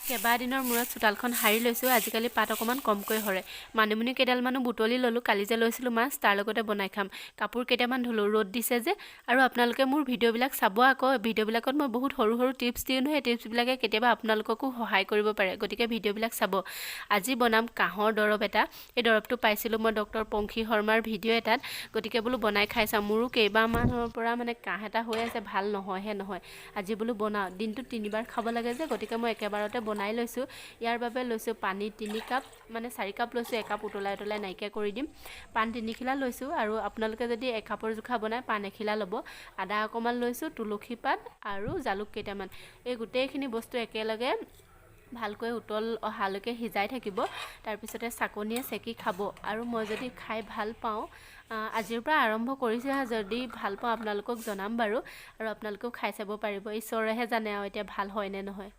কেইবাদিনৰ মূৰত চোতালখন সাৰি লৈছোঁ। আজিকালি পাত অকণমান কমকৈ সৰে। মানিমুনি কেইডালমানো বুটলি ল'লোঁ। কালি যে লৈছিলোঁ মাছ, তাৰ লগতে বনাই খাম। কাপোৰ কেইটামান ধুলোঁ, ৰ'দ দিছে যে। আৰু আপোনালোকে মোৰ ভিডিঅ'বিলাক চাব আকৌ। ভিডিঅ'বিলাকত মই বহুত সৰু সৰু টিপছ দিওঁ নহয়, সেই টিপছবিলাকে কেতিয়াবা আপোনালোককো সহায় কৰিব পাৰে। গতিকে ভিডিঅ'বিলাক চাব। আজি বনাম কাহৰ দৰৱ এটা। এই দৰৱটো পাইছিলোঁ মই ডক্টৰ পংখী শৰ্মাৰ ভিডিঅ' এটাত। গতিকে বোলো বনাই খাই চাওঁ। মোৰো কেইবামাহৰ পৰা মানে কাহ এটা হৈ আছে, ভাল নহয়হে নহয়। আজি বোলো বনাওঁ। দিনটোত তিনিবাৰ খাব লাগে যে, গতিকে মই একেবাৰতে বনাই লৈছোঁ। ইয়াৰ বাবে লৈছোঁ পানী 3 কাপ, মানে 4 কাপ লৈছোঁ, একাপ উতলাই উতলাই নাইকিয়া কৰি দিম। পাণ 3 খিলা লৈছোঁ আৰু আপোনালোকে যদি একাপৰ জোখা বনায়, পাণ এখিলা ল'ব। আদা অকণমান লৈছোঁ, তুলসী পাত আৰু জালুক কেইটামান। এই গোটেইখিনি বস্তু একেলগে ভালকৈ উতল অহালৈকে সিজাই থাকিব। তাৰপিছতে চাকনিয়ে চেকি খাব। আৰু মই যদি খাই ভাল পাওঁ, আজিৰ পৰা আৰম্ভ কৰিছোঁহে, যদি ভাল পাওঁ আপোনালোকক জনাম বাৰু। আৰু আপোনালোকেও খাই চাব পাৰিব। ঈশ্বৰেহে জানে আৰু এতিয়া ভাল হয় নে নহয়।